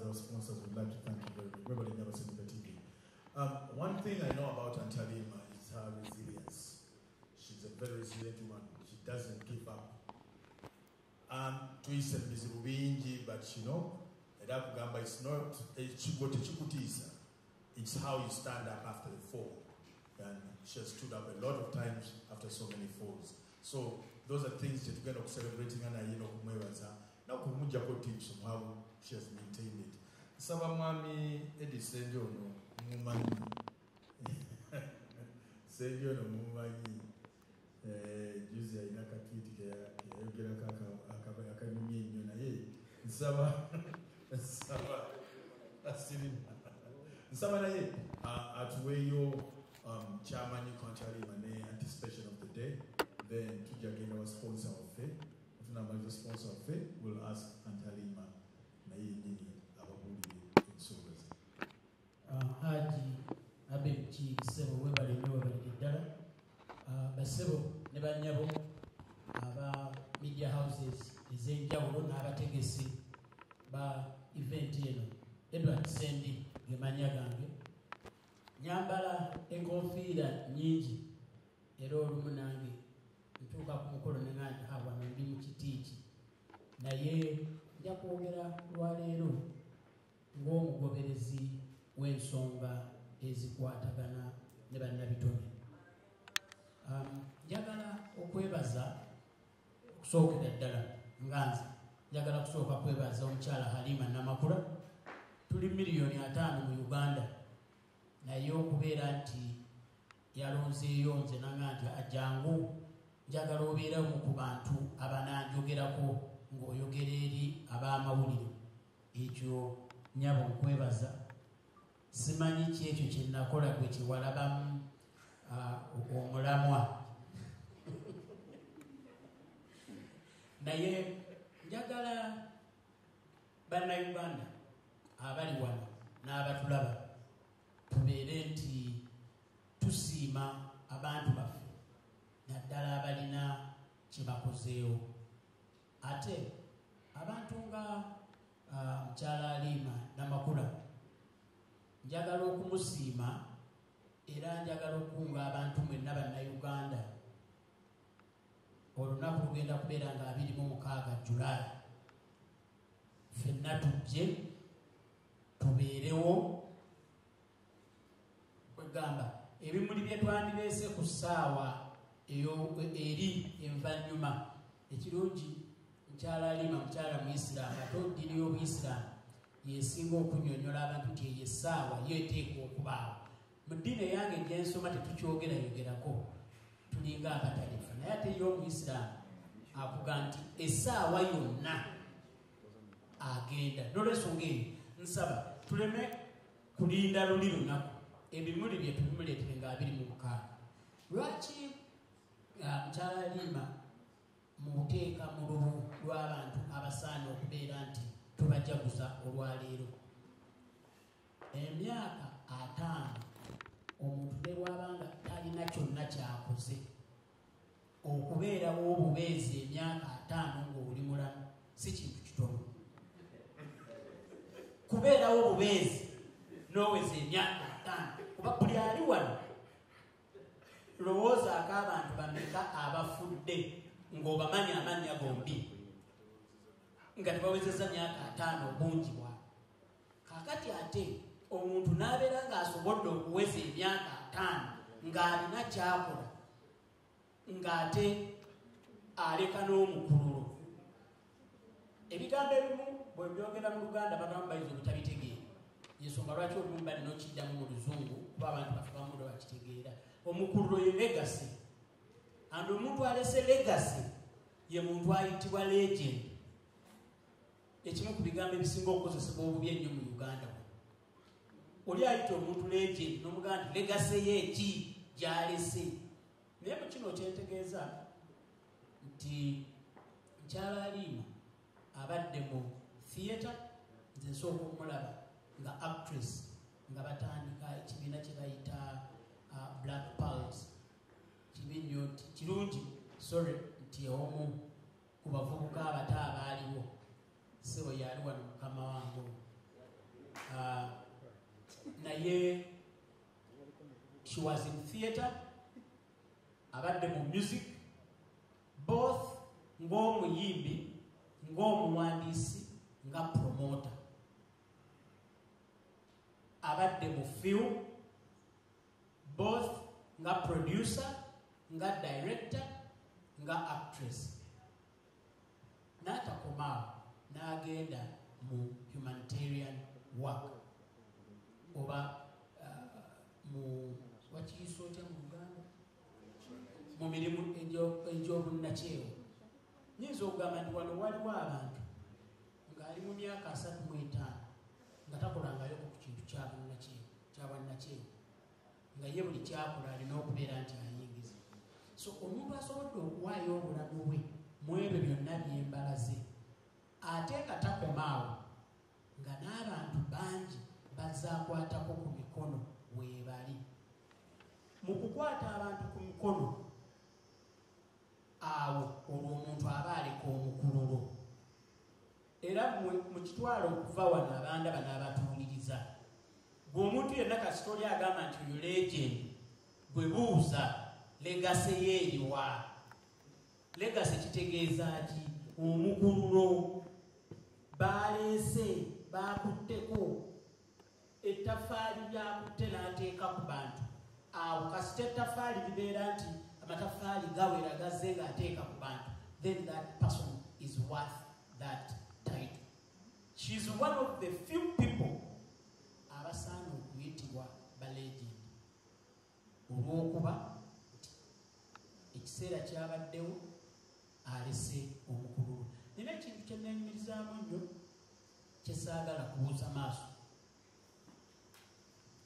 our sponsors. We'd like to thank you very much. Mwebale nnyo Abasenguka TV. One thing I know about Auntie Halima is her resilience. She's a very resilient woman. She doesn't give up. Tuyise mu bizibu bingi, but era kugamba it's not ekigwo tekikutiisa. It's how you stand up after the fall. And she has stood up a lot of times after so many falls. So those are things that tugenda okucelebrating naye n'okumwebaza n'okumuggyako tips on how she has maintained it. Nsaba Mwami Eddie Sendi ono mumumanyi. Sendi ono mumumanyi. Juzi alina akatwiti keyayogerako akanyumya ennyo, naye nsaba asirina. Nsaba naye atuweeyo kyamanyi ku Auntie Halima ne anticipation of the day. Then tujja genda wa sponsor waffe. Tunamaliza sponsor waffe, we'll ask Auntie Halima naye yennyini ababuulire ensonga ze. Haji Abed Kisebo, webale nnyo, webalire ddala. Basebo ne bannyabo aba media houses ez'enjawulo n'abategesi ba event eno, Edward Sendi ge mannya gange. Nyambala enkofiira nnyingi, era olumu nange ntuuka ku mukolo ne ŋŋamba nti, "Ha, wano ndi mu kiti ki?" Naye nja kwogera lwaleero ng'omugoberezi w'ensonga ezikwatagana ne bannabitone. Njagala okwebaza okusookera ddala, nga nze njagala kusooka kwebaza omukyala Halima Namakula. Tuli 5 miliyoni mu Uganda, naye okubeera nti yalonzeeyo nze nanga nti ajangu, njagala obeeramu ku bantu abananjogerako ng'oyogera eri ab'amawulire. Ekyo nyabo nkwebaza. Simanyi ki ekyo kye nakola gwe kyewalabamu omulamwa, naye njagala Bannayuganda abali wano n'abatulaba tubeere nti tusiima abantu baffe, naddala abalina kye bakozeewo. Ate abantu nga mukyala Halima Namakula, njagala okumusiima, era njagala okukunga abantu mwenna Bannayuganda. Olunaku lugenda kubeera nga 26 Julayi, ffenna tujje tubeerewo. Kwegamba ebimuli bye twandireese ku ssaawa eri envannyuma. Ekirungi, mukyala Halima mukyala Muisiraamu, ate eddiini y'Obuyisiraamu yesinga okunyonyola abantu nti eyo essaawa yo eteekwa okubaawo. Mu ddiini eyange gyensoma tetukyogerayogerako, tulinga abatalifa, naye ate ye Omuisiraamu akuga nti essaawa yonna agenda. Nolwensonga eyo nsaba tuleme kulinda luli lunaku, ebimuli bye tubimuleetere nga 26. Lwaki mukyala Halima muteeka mu lubu lw'abantu abasaana okubeera nti tubajaguza olwaleero? Emyaka 50, omuntu ne bw'abanga talina kyonna kyakoze, okubeerawo obubeezi emyaka 50 ng'oli mulamu si kintu kitono. Kubeerawo obubeezi n'oweza emyaka 50, kuba buli ali wano lowoozaako abantu bameka abafudde ng'obamanyi amannya gombi nga tebawezezza myaka 50 obungi bwabwe. Kaakati ate omuntu n'abeera ng'asobodde okuweza emyaka 50 ng'alina kyakola, ng'ate aleka n'omukululo. Ebigambo ebimu bwe byogera mu Luganda bagamu bayinza obutabitegeera, ensonga lwaki olumu balina okiddamu mu Luzungu, kuba abantu baffe bamu bakitegeera. Omukululo ye legacy, and omuntu alese legacy ye muntu ayitibwa legend. Ekimu ku bigambo ebisinga okukozesebwa obubi ennyo mu Uganda, oli ayita omuntu legend n'omugamba nti legacy ye eki gyalese? Naye mu kino kyentegeeza nti mukyala Halima abadde mu theatre. Nze nsooka okumulaba nga actress nga batandika ekibiina kye bayita Black Pearls. Kibi nnyo nti kirungi, sorry, nti omu ku bavubuka abato abaaliwo sebo yali wano, mukama wange ono. Naye she was in theatre, abadde mu music, both ng'omuyimbi, ng'omuwandiisi, nga promoter. Abadde mu film, both nga producer, nga director, nga actress. N'atakomaawo, n'agenda mu humanitarian work oba mu wakiyisa otya mu Luganda, mu mirimu egy'obunnakyewa. Nyinza okugamba nti wano waliwo abantu ng'ali mu myaka 35 nga takolangayoko ku kintu kyabwannakyewa, nga ye buli kyakola alina okubeera nti ayingiza. So omuntu asobodde okuwaayo obulamu bwe mu ebyo byonna byembalaze, ate nga takomaawo, nga n'abantu bangi bazaakwatako ku mikono weebali. Mu kukwata abantu ku mikono awo olwo omuntu aba aleka omukululo. Era mu kitwalo okuva wano abandaba n'abatuwuliriza, gwe omuntu yenna kasita oli agamba nti oyo legend, gwe buuza legacy ye eriwa. Legacy kitegeeza ki? Omukululo. Baleese, bakutteko ettaffaali lyakutte n'ateeka ku bantu. Awo kasita ettaffaali libeera nti amataffaali gawera gazze ng'ateeka ku bantu, then that person is worth that title. She's one of the few people abasaana okuyitibwa ba legend, olw'okuba nti ekiseera kyabaddewo alese omukululo. Nina ekintu kye neenyumirizaamu nnyo kye saagala kubuusa maaso.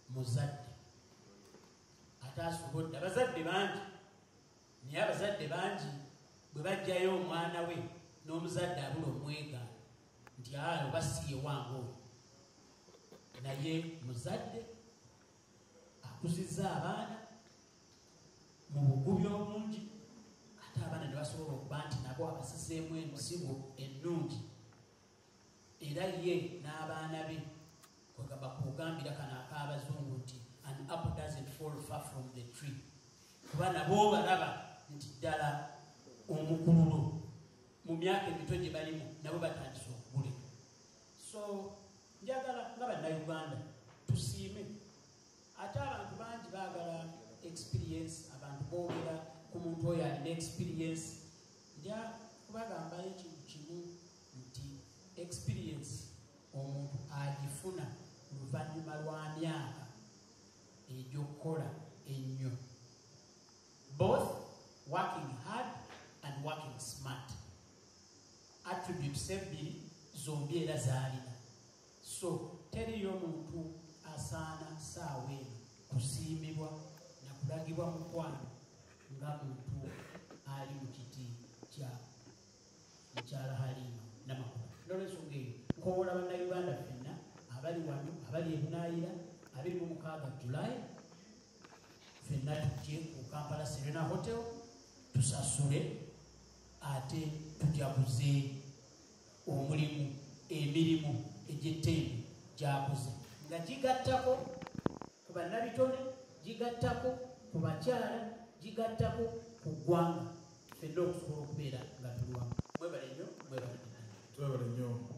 Muzadde ate asobodde. Abazadde bangi, naye abazadde bangi bwe bajjayo omwana we n'omuzadde abula omwegaana nti oba si ye wange oyo. Naye muzadde akuzizza abaana mu bugubi obungi, ate abaana ne basobola okuba nti nabo abasizeemu ensigo ennungi. Era ye n'abaana be kwegamba kugambira kano ak'abazungu nti an apple doesn't fall far from the tree, kuba nabo balaba nti ddala omukululo mu myaka emito gye balimu nabo batandise okuguleka. So njagala nga bannayuganda tusiime. Ate abantu bangi baagala experience, abantu boogera ku muntu oyo alina experience. Nja kubagambayo ekintu kimu nti experience omuntu agifuna luvannyuma lwa myaka egy'okukola ennyo, both working hard and working smart. Attributes ebbiri zombi era zaalina. So teriyo muntu asaana saawa eno kusiimibwa na kulagibwa mukwano nga muntu ali mu kiti kya mukyala Halima Namakula. N'olwensonga eyo nkowoola bannayuganda ffenna abali wano, abali ebunaayira, 26 July ffenna tujje ku Kampala Serena Hotel tusasule, ate tujaguze omulimu, emirimu egy'ettendo gy'akoze, nga gigattako ku bannabitone, gigattako ku bakyala, gigattako ku ggwanga, ffenna okusobola okubeera nga tuli wamu. Mwebale nnyo, mwebale ddala. Twebale nnyo.